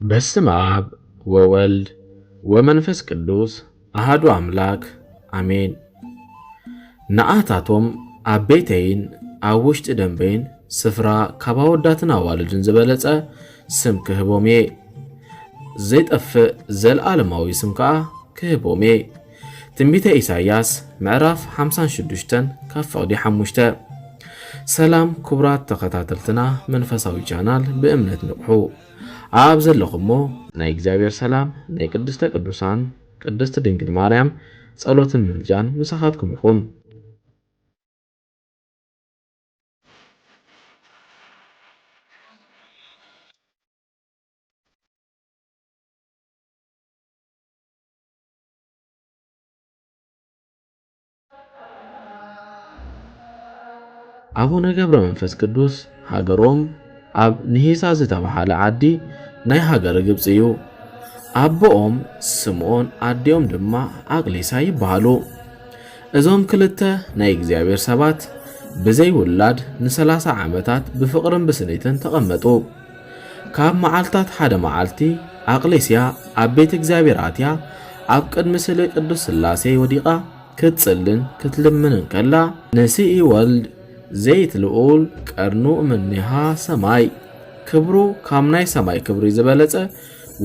በስመ አብ ወወልድ ወመንፈስ ቅዱስ አሐዱ አምላክ አሜን። ንኣታቶም ኣብ ቤተይን ኣብ ውሽጢ ደንበይን ስፍራ ካብ ኣወዳትን ኣዋልድን ዝበለጸ ስም ክህቦም እየ። ዘይጠፍእ ዘለዓለማዊ ስም ከኣ ክህቦም እየ። ትንቢተ ኢሳይያስ ምዕራፍ ሓምሳን ሽዱሽተን ካብ ፍቕዲ ሓሙሽተ። ሰላም ክቡራት ተኸታተልትና መንፈሳዊ ቻናል ብእምነት ንቕሑ። ኣብ ዘለኹሞ ናይ እግዚኣብሔር ሰላም ናይ ቅድስተ ቅዱሳን ቅድስት ድንግል ማርያም ጸሎትን ምልጃን ምሳኻትኩም ይኹን። ኣቡነ ገብረ መንፈስ ቅዱስ ሃገሮም ኣብ ንሂሳ ዝተባህለ ዓዲ ናይ ሃገረ ግብጺ እዩ። ኣቦኦም ስምዖን ኣዲኦም ድማ ኣቅሊሳ ይበሃሉ። እዞም ክልተ ናይ እግዚኣብሔር ሰባት ብዘይ ውላድ ንሰላሳ ዓመታት ብፍቕርን ብስኒትን ተቐመጡ። ካብ መዓልታት ሓደ መዓልቲ ኣቅሌስያ ኣብ ቤት እግዚኣብሔር ኣትያ ኣብ ቅድሚ ስእሊ ቅዱስ ሥላሴ ወዲቓ ክትጽልን ክትልምንን ከላ፣ ንስኢ ወልድ ዘይት ልዑል ቀርኑ እምኔሃ ሰማይ፣ ክብሩ ካብ ናይ ሰማይ ክብሪ ዝበለጸ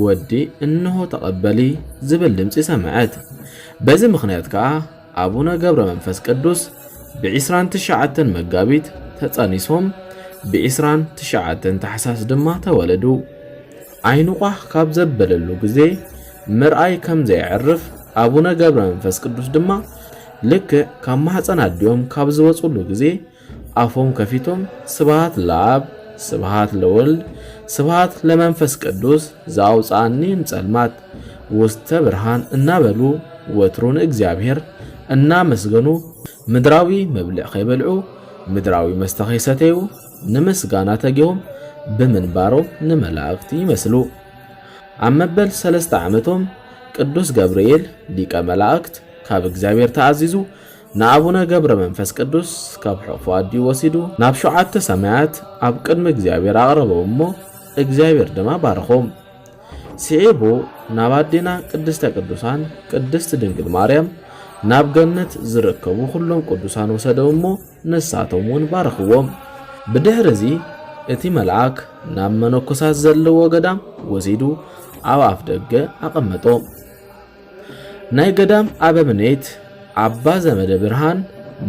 ወዲ እንሆ ተቐበሊ ዝብል ድምጺ ሰምዐት። በዚ ምኽንያት ከኣ ኣቡነ ገብረ መንፈስ ቅዱስ ብዒስራን ትሽዓተን መጋቢት ተጸኒሶም ብዒስራን ትሽዓተን ታሕሳስ ድማ ተወለዱ። ዓይኑ ቋሕ ካብ ዘበለሉ ግዜ ምርኣይ ከም ዘየዕርፍ ኣቡነ ገብረ መንፈስ ቅዱስ ድማ ልክዕ ካብ ማህፀን ኣዲኦም ካብ ዝወፅሉ ግዜ ኣፎም ከፊቶም ስብሃት ለኣብ፣ ስብሃት ለወልድ፣ ስብሃት ለመንፈስ ቅዱስ ዘኣውፅኣኒ እምፀልማት ውስተ ብርሃን እናበሉ ወትሩ ንእግዚኣብሔር እናመስገኑ ምድራዊ መብልዕ ከይበልዑ ምድራዊ መስተ ከይሰተዩ ንምስጋና ተጊሆም ብምንባሮም ንመላእክት ይመስሉ። ኣብ መበል ሰለስተ ዓመቶም ቅዱስ ገብርኤል ሊቀ መላእክት ካብ እግዚኣብሔር ተኣዚዙ ንኣቡነ ገብረ መንፈስ ቅዱስ ካብ ሕቑፉ ኣዲኡ ወሲዱ ናብ ሸውዓተ ሰማያት ኣብ ቅድሚ እግዚኣብሔር ኣቕረቦም እሞ እግዚኣብሔር ድማ ባረኾም። ስዒቡ ናብ ኣዴና ቅድስተ ቅዱሳን ቅድስት ድንግል ማርያም ናብ ገነት ዝርከቡ ኩሎም ቅዱሳን ወሰዶም እሞ ንሳቶም እውን ባረኽዎም። ብድሕሪ እዚ እቲ መልኣክ ናብ መነኮሳት ዘለዎ ገዳም ወሲዱ ኣብ ኣፍ ደገ ኣቐመጦም። ናይ ገዳም ኣበምኔት ኣባ ዘመደ ብርሃን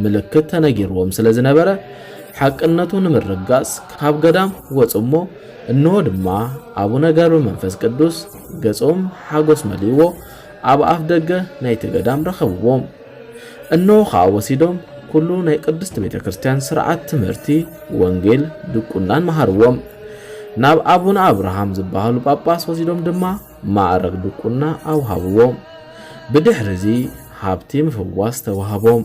ምልክት ተነጊርዎም ስለ ዝነበረ ሓቅነቱ ንምርግጋጽ ካብ ገዳም ወጹ እሞ እንሆ ድማ ኣቡነ ገብረ መንፈስ ቅዱስ ገጾም ሓጎስ መሊእዎ ኣብ ኣፍ ደገ ናይቲ ገዳም ረኸብዎም። እነሆ ኸኣ ወሲዶም ኩሉ ናይ ቅድስት ቤተ ክርስቲያን ስርዓት ትምህርቲ ወንጌል ድቁናን መሃርዎም። ናብ ኣቡነ ኣብርሃም ዝበሃሉ ጳጳስ ወሲዶም ድማ ማዕረግ ድቁና ኣውሃብዎም። ብድሕሪ እዚ ሃብቲ ምፍዋስ ተዋህቦም።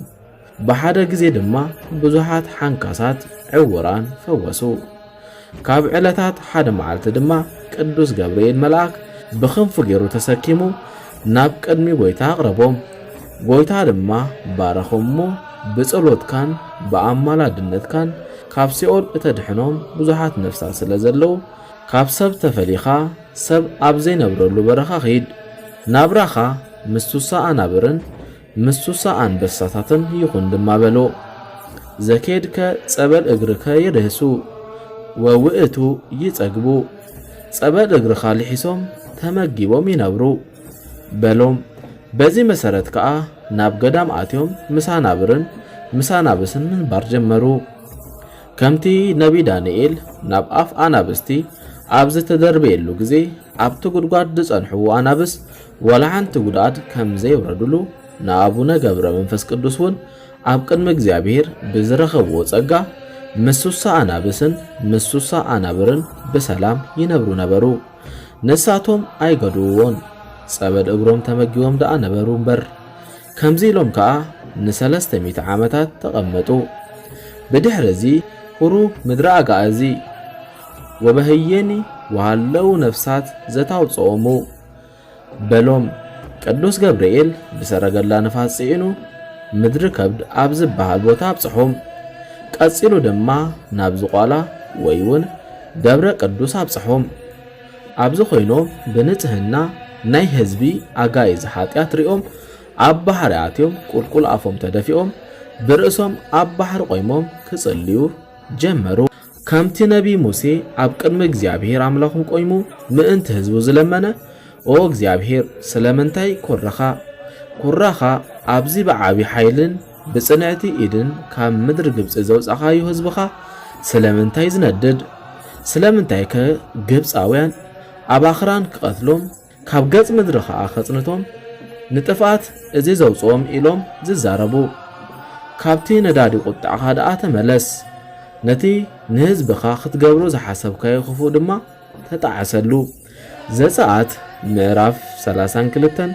ብሓደ ግዜ ድማ ብዙሓት ሓንካሳት ዕውራን ፈወሱ። ካብ ዕለታት ሓደ መዓልቲ ድማ ቅዱስ ገብርኤል መልኣክ ብኽንፉ ገይሩ ተሰኪሙ ናብ ቅድሚ ጐይታ ኣቕረቦም። ጐይታ ድማ ባረኾም እሞ ብጸሎትካን ብኣማላድነትካን ካብ ሲኦል እተድሕኖም ብዙሓት ነፍሳት ስለ ዘለዉ ካብ ሰብ ተፈሊኻ ሰብ ኣብ ዘይነብረሉ በረኻ ኺድ። ናብራኻ ምስ ሱሳ ኣናብርን ምስ ሱሳ ኣንበሳታትን ይኹን ድማ በሎ። ዘኬድከ ጸበል እግርከ ይርህሱ ወውእቱ ይጸግቡ። ጸበል እግርኻ ልሒሶም ተመጊቦም ይነብሩ በሎም። በዚ መሰረት ከኣ ናብ ገዳም ኣትዮም ምስ ኣናብርን ምስ ኣናብስን ምንባር ጀመሩ። ከምቲ ነቢ ዳንኤል ናብ ኣፍ ኣናብስቲ ኣብ ዝተደርበየሉ ግዜ ኣብቲ ጉድጓድ ዝጸንሕዎ ኣናብስ ዋላ ሓንቲ ጉድኣት ከም ዘየውረዱሉ ንኣቡነ ገብረ መንፈስ ቅዱስ እውን ኣብ ቅድሚ እግዚኣብሔር ብዝረኸብዎ ጸጋ ምስ ሱሳ ኣናብስን ምስ ሱሳ ኣናብርን ብሰላም ይነብሩ ነበሩ። ንሳቶም ኣይገድውዎን፣ ጸበል እግሮም ተመጊቦም ደኣ ነበሩ እምበር። ከምዚ ኢሎም ከኣ ንሰለስተ ሚእቲ ዓመታት ተቐመጡ። ብድሕሪ እዚ ሁሩ ምድረ ኣጋእዚ ወበህየኒ ወሃለዉ ነፍሳት ዘታውፅኦሙ በሎም። ቅዱስ ገብርኤል ብሰረገላ ንፋስ ጽዒኑ ምድሪ ከብድ ኣብ ዝበሃል ቦታ ኣብጽሖም። ቀጺሉ ድማ ናብ ዝቋላ ወይ እውን ደብረ ቅዱስ ኣብጽሖም። ኣብዚ ኮይኖም ብንጽህና ናይ ህዝቢ ኣጋይዝ ሓጢኣት ሪኦም ኣብ ባሕሪ ኣትዮም ቁልቁል ኣፎም ተደፊኦም ብርእሶም ኣብ ባሕሪ ቆይሞም ክጽልዩ ጀመሩ። ከምቲ ነቢ ሙሴ ኣብ ቅድሚ እግዚኣብሔር ኣምላኹ ቆይሙ ምእንቲ ህዝቡ ዝለመነ፣ ኦ እግዚኣብሔር፣ ስለምንታይ ኩርኻ፣ ኩራኻ ኣብዚ ብዓቢ ሓይልን ብጽንዕቲ ኢድን ካብ ምድሪ ግብጺ ዘውጻኻዩ ህዝብኻ ስለምንታይ ዝነድድ? ስለምንታይከ ግብጻውያን ኣብ ኣኽራን ክቐትሎም ካብ ገጽ ምድሪ ኸኣ ከጽንቶም ንጥፍኣት እዚ ዘውጽኦም ኢሎም ዝዛረቡ። ካብቲ ነዳዲ ቁጥዓኻ ደኣ ተመለስ፣ ነቲ ንህዝብኻ ክትገብሮ ዝሓሰብካዮ ክፉእ ድማ ተጣዓሰሉ። ዘጸኣት ምዕራፍ ሰላሳን ክልተን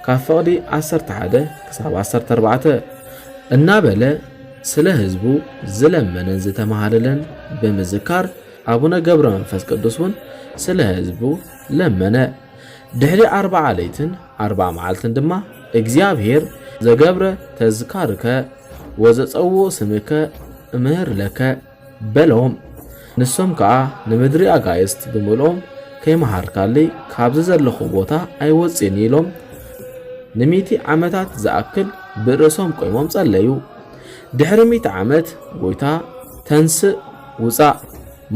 ካብ ፍቕዲ ዓሰርተ ሓደ ክሳብ ዓሰርተ ኣርባዕተ እናበለ ስለ ህዝቡ ዝለመነን ዝተማሃለለን ብምዝካር ኣቡነ ገብረ መንፈስ ቅዱስ እውን ስለ ህዝቡ ለመነ። ድሕሪ ኣርብዓ ለይትን ኣርብዓ መዓልትን ድማ እግዚኣብሔር ዘገብረ ተዝካርከ ወዘጸውኦ ስምከ እምህር ለከ በሎም። ንሶም ከኣ ንምድሪ ኣጋይስት ብምልኦም ከይመሃርካለይ ካብዚ ዘለኹ ቦታ ኣይወጽእን ኢሎም ንሚእቲ ዓመታት ዝኣክል ብርእሶም ቆይሞም ጸለዩ። ድሕሪ ሚእቲ ዓመት ጎይታ ተንስእ ውጻእ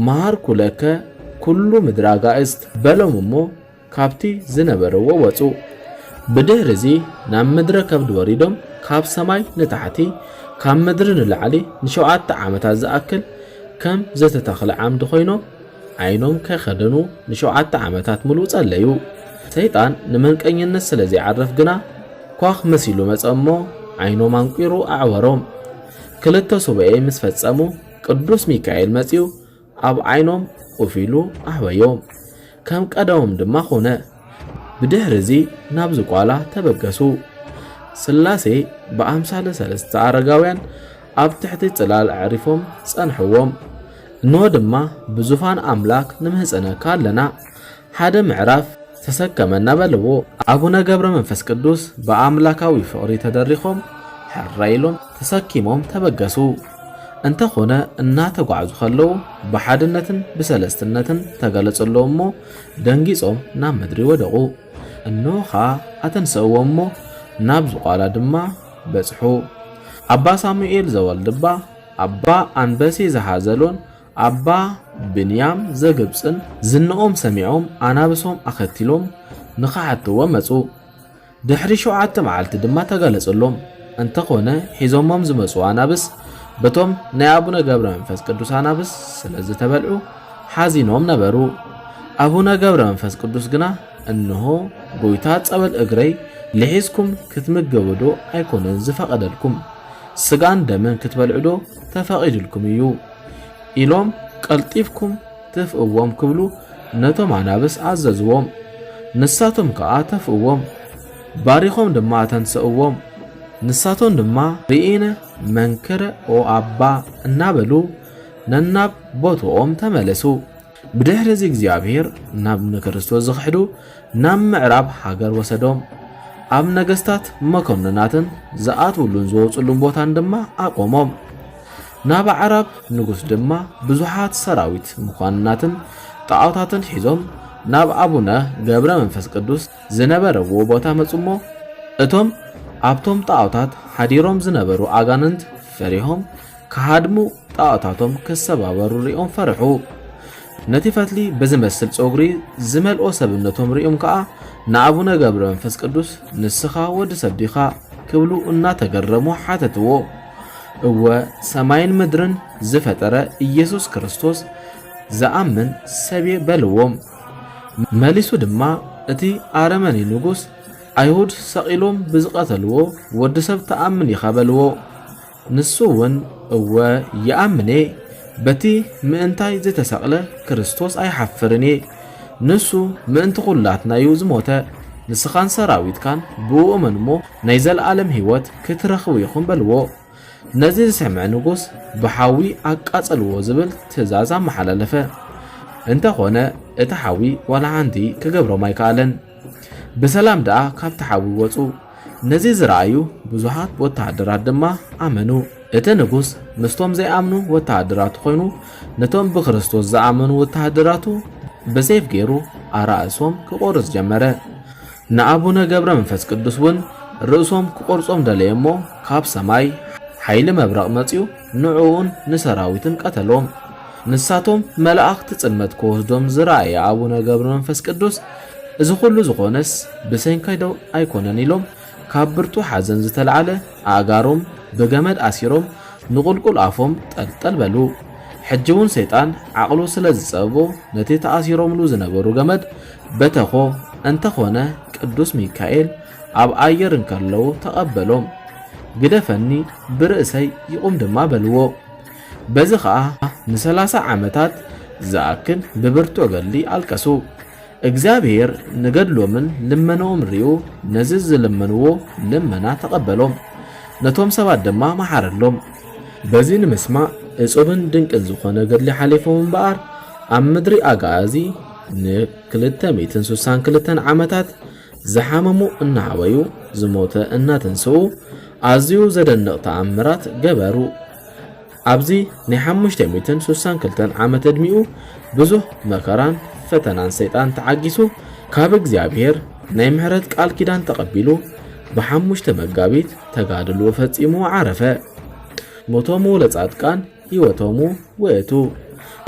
መሃርኩ ለከ ኩሉ ምድሪ ኣጋእዝት በሎም እሞ ካብቲ ዝነበርዎ ወጹ። ብድሕሪ እዚ ናብ ምድረ ከብድ ወሪዶም ካብ ሰማይ ንታሕቲ ካብ ምድሪ ንላዕሊ ንሸውዓተ ዓመታት ዝኣክል ከም ዝተተኽለ ዓምዲ ኮይኖም ዓይኖም ከይኸደኑ ንሸውዓተ ዓመታት ሙሉእ ጸለዩ። ሰይጣን ንመንቀኝነት ስለ ዘይዓርፍ ግና ኳኽ መሲሉ መጸ እሞ ዓይኖም ኣንቂሩ ኣዕወሮም። ክልተ ሱባኤ ምስ ፈጸሙ ቅዱስ ሚካኤል መጺኡ ኣብ ዓይኖም ኮፍ ኢሉ ኣሕወዮም። ከም ቀደሞም ድማ ኾነ። ብድሕሪ እዚ ናብ ዝቋላ ተበገሱ። ስላሴ ብኣምሳለ ሰለስተ ኣረጋውያን ኣብ ትሕቲ ጽላል ኣዕሪፎም ጸንሕዎም። እንሆ ድማ ብዙፋን ኣምላክ ንምህጸነካ ኣለና። ሓደ ምዕራፍ ተሰከመና በልዎ። ኣቡነ ገብረ መንፈስ ቅዱስ ብኣምላካዊ ፍቕሪ ተደሪኾም ሕራይ ኢሎም ተሰኪሞም ተበገሱ። እንተኾነ እናተጓዕዙ ከለዉ ብሓድነትን ብሰለስትነትን ተገለጸሎም እሞ ደንጊጾም ናብ ምድሪ ወደቑ። እንሆ ኸኣ ኣተንሰእዎም እሞ ናብ ዝቋላ ድማ በጽሑ። ኣባ ሳሙኤል ዘወልድባ፣ ኣባ ኣንበሴ ዘሃዘሎን ኣባ ብንያም ዘግብጽን ዝንኦም ሰሚዖም ኣናብሶም ኣኸቲሎም ንኽሓትዎ መጹ። ድሕሪ ሸውዓተ መዓልቲ ድማ ተገለጸሎም። እንተኾነ ሒዞሞም ዝመጹ ኣናብስ በቶም ናይ ኣቡነ ገብረ መንፈስ ቅዱስ ኣናብስ ስለ ዝተበልዑ ሓዚኖም ነበሩ። ኣቡነ ገብረ መንፈስ ቅዱስ ግና እንሆ ጎይታ ጸበል እግረይ ልሒዝኩም ክትምገቡ ዶ ኣይኮነን ዝፈቐደልኩም? ስጋን ደምን ክትበልዑ ዶ ተፈቒድልኩም እዩ? ኢሎም ቀልጢፍኩም ትፍእዎም ክብሉ ነቶም ኣናብስ ኣዘዝዎም። ንሳቶም ከኣ ተፍእዎም፣ ባሪኾም ድማ ኣተንሰእዎም። ንሳቶም ድማ ርኢነ መንክረ ኦ ኣባ እናበሉ ነናብ ቦትኦም ተመለሱ። ብድሕሪ እዚ እግዚኣብሔር ናብ ንክርስቶስ ዝኽሕዱ ናብ ምዕራብ ሃገር ወሰዶም። ኣብ ነገስታት መኮንናትን ዝኣትውሉን ዝወጽሉን ቦታን ድማ ኣቆሞም። ናብ ኣዕራብ ንጉስ ድማ ብዙሓት ሰራዊት መኳንናትን ጣዖታትን ሒዞም ናብ ኣቡነ ገብረ መንፈስ ቅዱስ ዝነበረዎ ቦታ መጹሞ። እቶም ኣብቶም ጣዖታት ሓዲሮም ዝነበሩ ኣጋንንት ፈሪሆም ክሃድሙ ጣዖታቶም ክሰባበሩ ሪኦም ፈርሑ። ነቲ ፈትሊ ብዝመስል ጸጉሪ ዝመልኦ ሰብነቶም ሪኦም ከኣ ንኣቡነ ገብረ መንፈስ ቅዱስ ንስኻ ወዲ ሰብ ዲኻ ክብሉ እናተገረሙ ሓተትዎ። እወ ሰማይን ምድርን ዝፈጠረ ኢየሱስ ክርስቶስ ዝኣምን ሰብየ በልዎም። መሊሱ ድማ እቲ ኣረመኔ ንጉስ ኣይሁድ ሰቒሎም ብዝቐተልዎ ወዲ ሰብ ትኣምን ኢኻ በልዎ። ንሱ እውን እወ ይኣምን እየ፣ በቲ ምእንታይ ዝተሰቕለ ክርስቶስ ኣይሓፍርን እየ። ንሱ ምእንቲ ኹላትና እዩ ዝሞተ። ንስኻን ሰራዊትካን ብኡ እመን እሞ ናይ ዘለኣለም ህይወት ክትረኽቡ ኢኹም በልዎ። ነዚ ዝሰምዐ ንጉስ ብሓዊ ኣቃጸልዎ ዝብል ትእዛዝ ኣመሓላለፈ። እንተኾነ እቲ ሓዊ ዋላ ሓንቲ ክገብሮም ኣይከኣለን። ብሰላም ደኣ ካብቲ ሓዊ ወጹ። ነዚ ዝረኣዩ ብዙሓት ወተሃደራት ድማ ኣመኑ። እቲ ንጉስ ምስቶም ዘይኣምኑ ወተሃደራቱ ኮይኑ ነቶም ብክርስቶስ ዝኣመኑ ወተሃደራቱ ብሰይፍ ገይሩ ኣራእሶም ክቆርጽ ጀመረ። ንኣቡነ ገብረ መንፈስ ቅዱስ እውን ርእሶም ክቆርጾም ደለየ እሞ፣ ካብ ሰማይ ሓይሊ መብረቕ መጺኡ ንዕኡን ንሰራዊትን ቀተሎም። ንሳቶም መላእኽቲ ጽልመት ክወስዶም ዝረኣየ ኣቡነ ገብረ መንፈስ ቅዱስ፣ እዚ ኩሉ ዝኾነስ ብሰንካይ ዶ ኣይኮነን ኢሎም፣ ካብ ብርቱ ሓዘን ዝተላዕለ ኣእጋሮም ብገመድ ኣሲሮም ንቁልቁል ኣፎም ጠልጠል በሉ። ሕጂ እውን ሰይጣን ዓቕሉ ስለ ዝጸበቦ፣ ነቲ ተኣሲሮምሉ ዝነበሩ ገመድ በተኾ። እንተኾነ ቅዱስ ሚካኤል ኣብ ኣየር እንከለዉ ተቐበሎም። ግደፈኒ፣ ብርእሰይ ይቑም ድማ በልዎ። በዚ ኸኣ ንሰላሳ ዓመታት ዝኣክል ብብርቱዕ ገድሊ ኣልቀሱ። እግዚኣብሔር ንገድሎምን ልመንኦም ርእዩ፣ ነዚ ዝለመንዎ ልመና ተቐበሎም። ነቶም ሰባት ድማ መሓረሎም። በዚ ንምስማዕ እጹብን ድንቅን ዝኾነ ገድሊ ሓሊፎም እምበኣር፣ ኣብ ምድሪ ኣጋዚ ንክልተ ሚእትን ስሳን ክልተን ዓመታት ዝሓመሙ እናሃወዩ፣ ዝሞተ እናተንስኡ፣ ኣዝዩ ዘደንቕ ተኣምራት ገበሩ። ኣብዚ ናይ ሓሙሽተ ሚእትን ስሳን ክልተን ዓመት ዕድሚኡ ብዙሕ መከራን ፈተናን ሰይጣን ተዓጊሱ፣ ካብ እግዚኣብሔር ናይ ምሕረት ቃል ኪዳን ተቐቢሉ፣ ብሓሙሽተ መጋቢት ተጋድሎ ፈጺሙ ዓረፈ። ሞቶሙ ለጻድቃን ህይወቶሙ ውእቱ።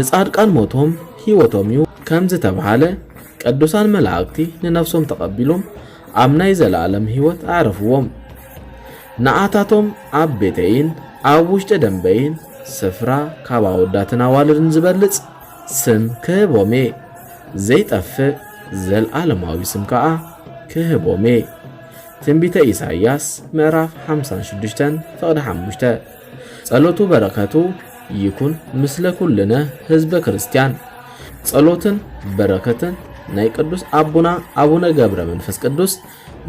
ንጻድቃን ሞቶም ህይወቶም እዩ ከም ዝተባህለ፣ ቅዱሳን መላእክቲ ንነፍሶም ተቐቢሎም ኣብ ናይ ዘለኣለም ህይወት ኣዕረፍዎም። ንኣታቶም ኣብ ቤተይን ኣብ ውሽጢ ደንበይን ስፍራ ካብ ኣወዳትን ኣዋልድን ዝበልጽ ስም ክህቦም እየ። ዘይጠፍእ ዘለኣለማዊ ስም ከኣ ክህቦም እየ። ትንቢተ ኢሳይያስ ምዕራፍ ሓምሳን ሽዱሽተን ፍቕዲ ሓሙሽተ። ጸሎቱ በረከቱ ይኩን ምስለ ኩልነ ህዝበ ክርስቲያን። ጸሎትን በረከትን ናይ ቅዱስ ኣቡና ኣቡነ ገብረ መንፈስ ቅዱስ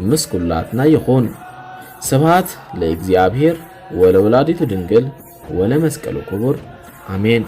ምስ ኩላትና ይኹን። ስብሐት ለእግዚኣብሔር ወለወላዲቱ ድንግል ወለመስቀሉ ክቡር። ኣሜን።